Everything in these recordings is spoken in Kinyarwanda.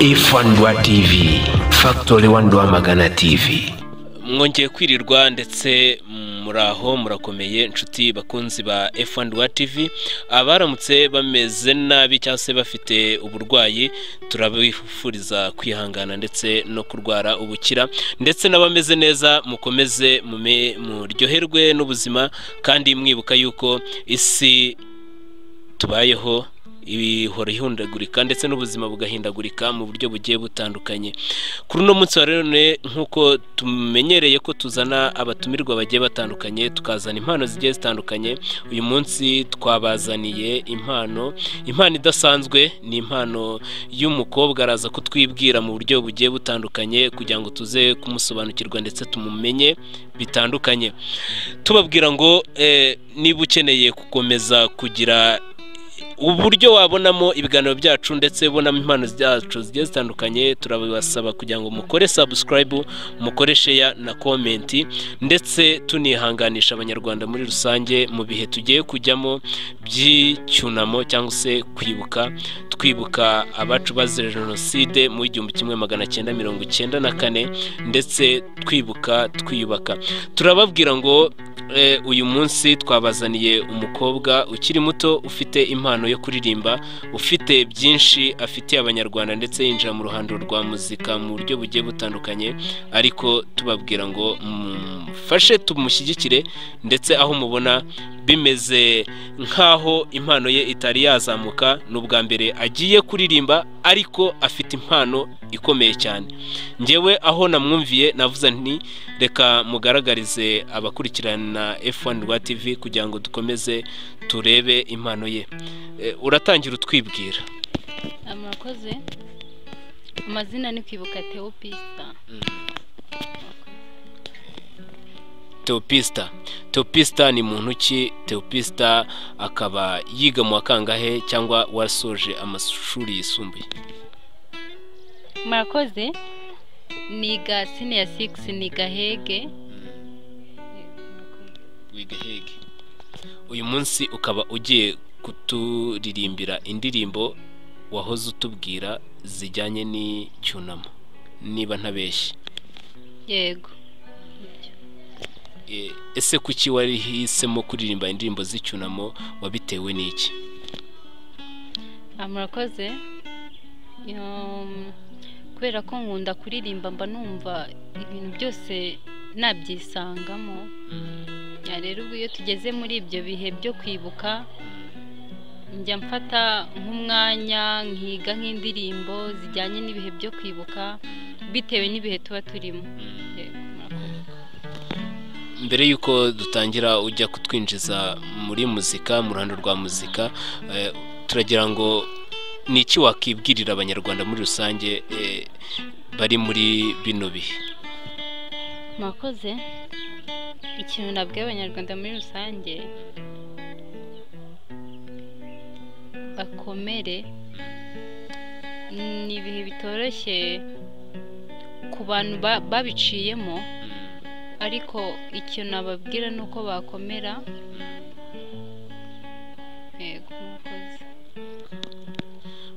F1 TV, Factory One Rwamagana TV. Mwongeye kwirirwa ndetse muraho, murakomeye inshuti bakunzi ba F1 TV. Abaramutse bameze nabi cyangwa se bafite uburwayi, turabifuriza kwihangana ndetse no kurwara ubukira, ndetse n'abameze neza mukomeze muryoherwe n'ubuzima, kandi mwibuka yuko isi tubayeho ihora ihindagurika ndetse n'ubuzima bugahindagurika mu buryo bugiye butandukanye. Kuri uno munsi wa none, nk'uko tumenyereye ko tuzana abatumirwa bagiye batandukanye, tukazana impano zigiye zitandukanye, uyu munsi twabazaniye impano idasanzwe. Ni impano y'umukobwa, araza kutwibwira mu buryo bugiye butandukanye kugira ngo tuze kumusobanukirwa ndetse tumumenye bitandukanye. Tubabwira ngo niba ukeneye gukomeza kugira uburyo wabonamo ibiganiro byacu ndetse ubonamo impano zacu zigiye zitandukanye, turabasaba kugira ngo mukore subscribe, mukore share na comment, ndetse tunihanganisha Abanyarwanda muri rusange mu bihe tugiye kujyamo by'icyunamo cyangwa se kwibuka, twibuka abacu bazize jenoside mu 1994, ndetse twibuka twiyubaka. Turababwira ngo uyu munsi twabazaniye umukobwa ukiri muto ufite impano yo kuririmba, ufite byinshi afitiye Abanyarwanda, ndetse yinjira mu ruhando rwa muzika mu buryo bugiye butandukanye. Ariko tubabwira ngo mufashe tumushyigikire, ndetse aho mubona bimeze nk'aho impano ye itari yazamuka, ni ubwa mbere agiye kuririmba, ariko afite impano ikomeye cyane. Ngewe aho namwumviye navuze nti reka mugaragarize abakurikirana F1 Rwa TV kugira ngo dukomeze turebe impano ye. Uratangira utwibwira. Murakoze. Amazina ni Kwibuka Theopista. Theopista ni muntu ki? Theopista akaba yiga mu wa kangahe cyangwa wasoje amashuri yisumbuye? Murakoze. Niga senior 6, niga Hege. Wiga Hege. Uyu munsi ukaba ugiye kuturirimbira indirimbo wahoze utubwira zijyanye n'icyunamo, niba ntabeshye. Yego. Ese kuki warihisemo kuririmba indirimbo z'icyunamo, wabitewe n'iki? Murakoze. Kubera ko nkunda kuririmba, mba numva ibintu byose nabyisangamo. Rero ubwo iyo tugeze muri ibyo bihe byo kwibuka, njya mfata nk'umwanya nkiga nk'indirimbo zijyanye n'ibihe byo kwibuka bitewe n'ibihe tuba turimo. Mbere y'uko dutangira ujya kutwinjiza muri muzika, mu ruhando rwa muzika, turagira ngo ni iki wakibwirira Abanyarwanda muri rusange bari muri bino bihe? Murakoze. Ikintu nabwiye Abanyarwanda muri rusange, bakomere. Ni ibihe bitoroshye ku bantu babiciyemo, ariko ikintu nababwira ni uko bakomera. Yego, murakoze.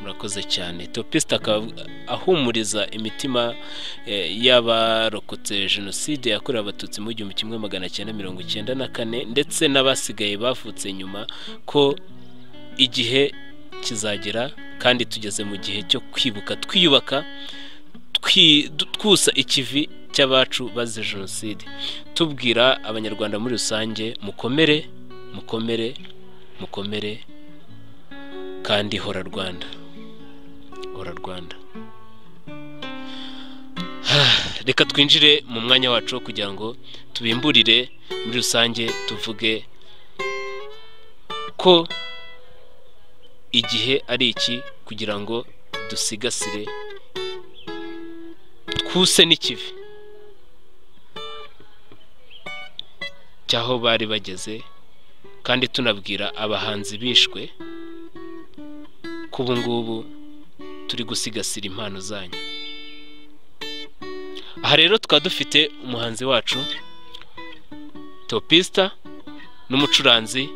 Murakoze cyane. Theopista akaba ahumuriza imitima y'abarokotse jenoside yakorewe Abatutsi mu 1994, ndetse n'abasigaye bavutse nyuma, ko igihe kizagera kandi tugeze mu gihe cyo kwibuka twiyubaka, twusa ikivi cy'abacu bazize jenoside. Tubwira Abanyarwanda muri rusange, mukomere, mukomere, mukomere, kandi hora Rwanda, hora Rwanda. Reka twinjire mu mwanya wacu kugira ngo tubimburire muri rusange, tuvuge ko igihe ari iki kugira ngo dusigasire, twuse n'ikivi cy'aho bari bageze, kandi tunabwira abahanzi bishwe ko ubu ngubu turi gusigasira impano zanyu. Aha rero tukaba dufite umuhanzi wacu Theopista n'umucuranzi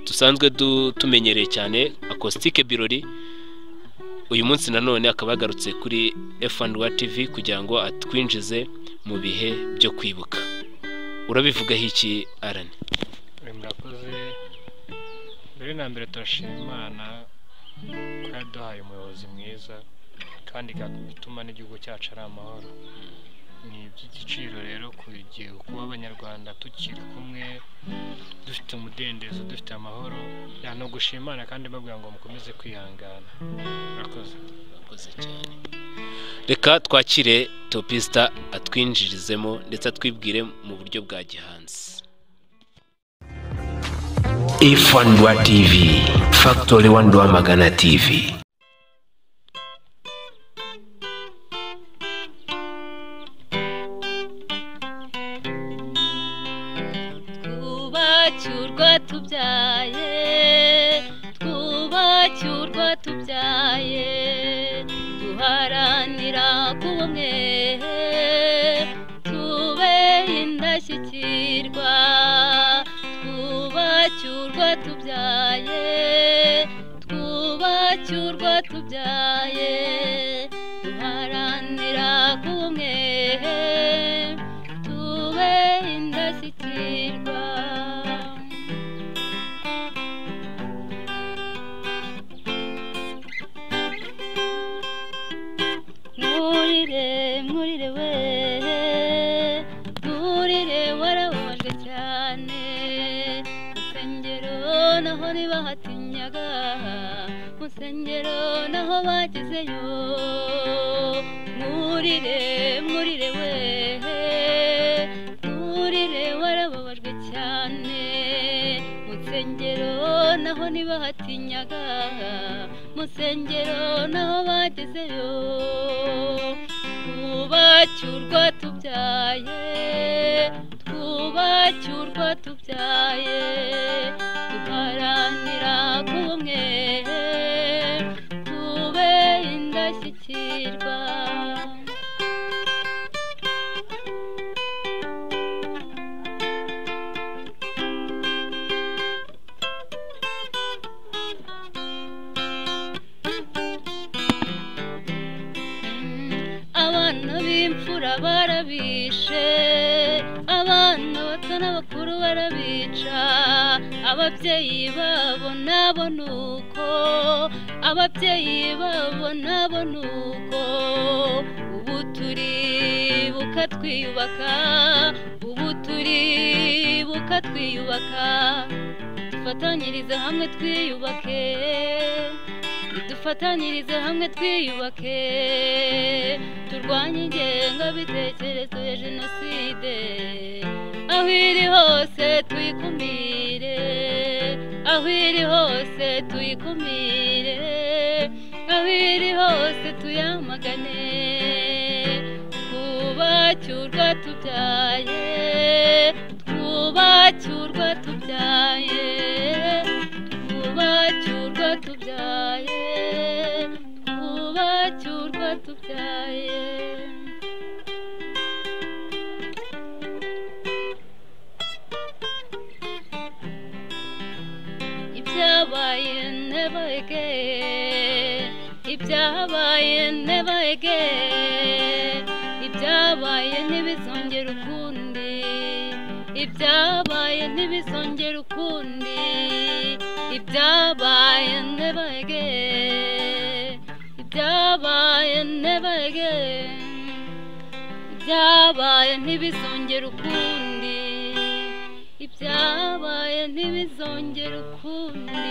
dusanzwe tumenyereye cyane, Acoustic Birori. Uyu munsi nanone akaba yagarutse kuri F1 TV kugira ngo atwinjize mu bihe byo kwibuka. Urabivugaho iki Alan? Murakoze. Mbere na mbere turashima Imana ko yaduhaye umuyobozi mwiza kandi igatuma n'igihugu cyacu ari amahoro. Ni iby'igiciro rero kuba Abanyarwanda tukiri kumwe, dufite umudendezo, dufite amahoro, no gushima Imana kandi mbabwira ngo mukomeze kwihangana. Murakoze. Murakoze cyane. Reka twakire Topista atwinjirizemo ndetse atwibwire mu buryo bwa gihanzi. F1 TV, Factory 1 Rwamagana TV. Twubacyurwa tubyaye, twubacyurwa tubyaye, duharanira kuba umwe, tube indashyikirwa. Twubacyurwa tubyaye, twubacyurwa tubyaye, duharanira kuba umwe, tube indashyikirwa. Mwurire, mwurire we, mwurire warababajwe cyane. Musengero naho ntibahatinyaga, musengero naho bagezeyo. Mwurire, mwurire we, mwurire warababajwe cyane. Musengero naho ntibahatinyaga, musengero naho bagezeyo. Twubacyurwa tubyaye, twubacyurwa tubyaye, duharanira kuba umwe, tube indashyikirwa. Abana b'imfura barabishe, abana bato n'abakuru barabica, ababyeyi babo nabo nuko, ababyeyi babo nabo nuko. Ubu turibuka twiyubaka, ubu turibuka twiyubaka, dufatanyirize hamwe twiyubake, dufatanyirize hamwe twiyubake, turwanye ingengabitekerezo ya jenoside, aho iri hose tuyikumire, aho iri hose tuyikumire, aho iri hose tuyamagane. Twubacyurwa tubyaye, twubacyurwa tubyaye, twubacyurwa tubyaye, twubacyurwa tubyaye. Ibyabaye never again, ibyabaye never again, ibyabaye ntibizongera ukundi, ibyabaye ntibizongera ukundi, ibyabaye never again, ibyabaye never again, ibyabaye ntibizongera ukundi, ibyabaye ntibizongera ukundi.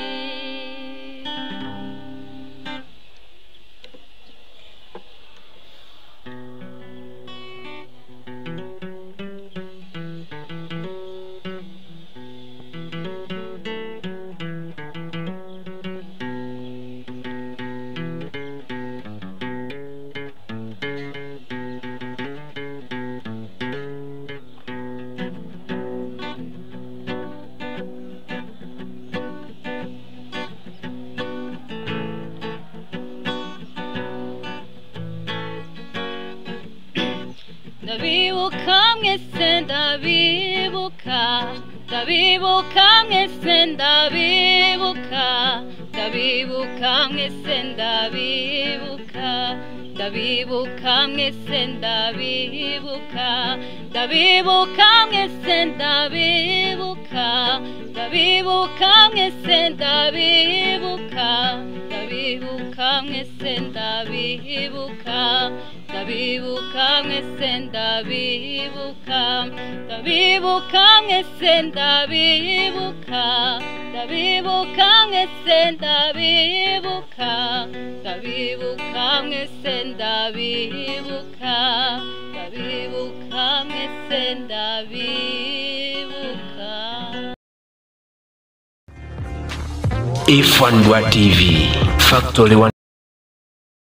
Ndabibuka mwese, ndabibuka, ndabibuka mwese, ndabibuka, Ndabibuka mwese, ndabibuka, ndabibuka mwese, ndabibuka, ndabibuka mwese, ndabibuka, ndabibuka mwese, ndabibuka, ndabibuka mwese, ndabibuka, ndabibuka mwese, ndabibuka, ndabibuka mwese, ndabibuka, ndabibuka mwese, ndabibuka, ndabibuka mwese, ndabibuka, ndabibuka mwese, ndabibuka. F1 TV Factory 1.